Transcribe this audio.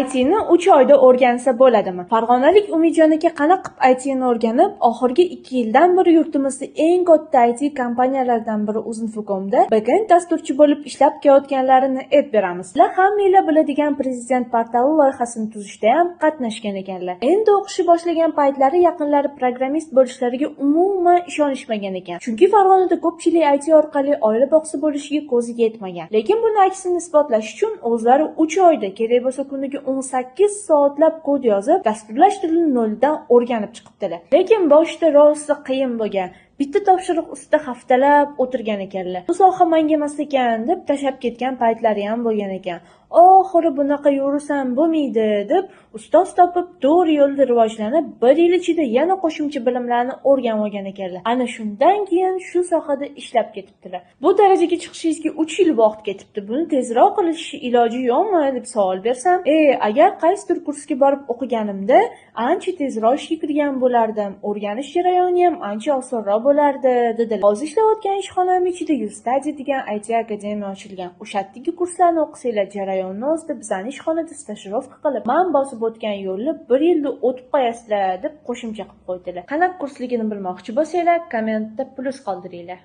ITni 3 oyda o'rgansa bo'ladimi? Farg'onalik Umidjon aka qanaqa qilib ITni o'rganib, oxirgi 2 yildan beri yurtimizda eng katta IT kompaniyalaridan biri Uzinfocomda backend dasturchi bo'lib ishlab kelayotganlarini aytib beramiz. Sizlar hammanglar biladigan Prezident portali loyihasini tuzishda ham qatnashgan ekanlar. Endi o'qishni boshlagan paytlari yaqinlari programmist bo'lishlariga umuman ishonishmagan ekan. Chunki Farg'onada ko'pchilik IT orqali oila boqsa bo'lishiga ko'zi yetmagan. Lekin buni aksini isbotlash uchun o'zlari 3 oyda, kerak bo'lsa kuniga 18 soatlab kod yozib, dasturlash tilini noldan o'rganib chiqibdilar. Lekin boshida rosa qiyin bo'lgan. Bitta topshiriq ustida haftalab o'tirgan ekanlar. "Bu soha menga emas ekan", deb tashlab ketgan paytlari ham bo'lgan ekan. Oxiri bunaqa yursam bo'lmaydi deb ustoz topib, to'g'ri yo'lda rivojlanib, bir yil ichida yana qo'shimcha bilimlarni o'rganib olgan ekanlar. Ana shundan keyin shu sohada ishlab ketibdilar. "Bu darajaga chiqishingizga 3 yil vaqt ketibdi. Buni tezroq qilish iloji yo'qmi?" deb savol bersam, "Agar qaysidir kursga borib o'qiganimda ancha tezroq ishga kirgan bo'lardim. O'rganish jarayoni ham ancha osonroq bo'lardi", dedilar. "Hozir ishlayotgan ishxonam ichida Study degan IT akademiya ochilgan. O'sha yerdagi kurslarni o'qisanglar, jarayonni o'zida bizani ishxonada stajirovka qilib, man bosib o'tgan yo'lni bir yilda o'tib qo'yasizlar", deb qo'shimcha qilib qo'ydilar. Qanaqa kursligini bilmoqchi bo'lsanglar, kommentda plyus qoldiringlar.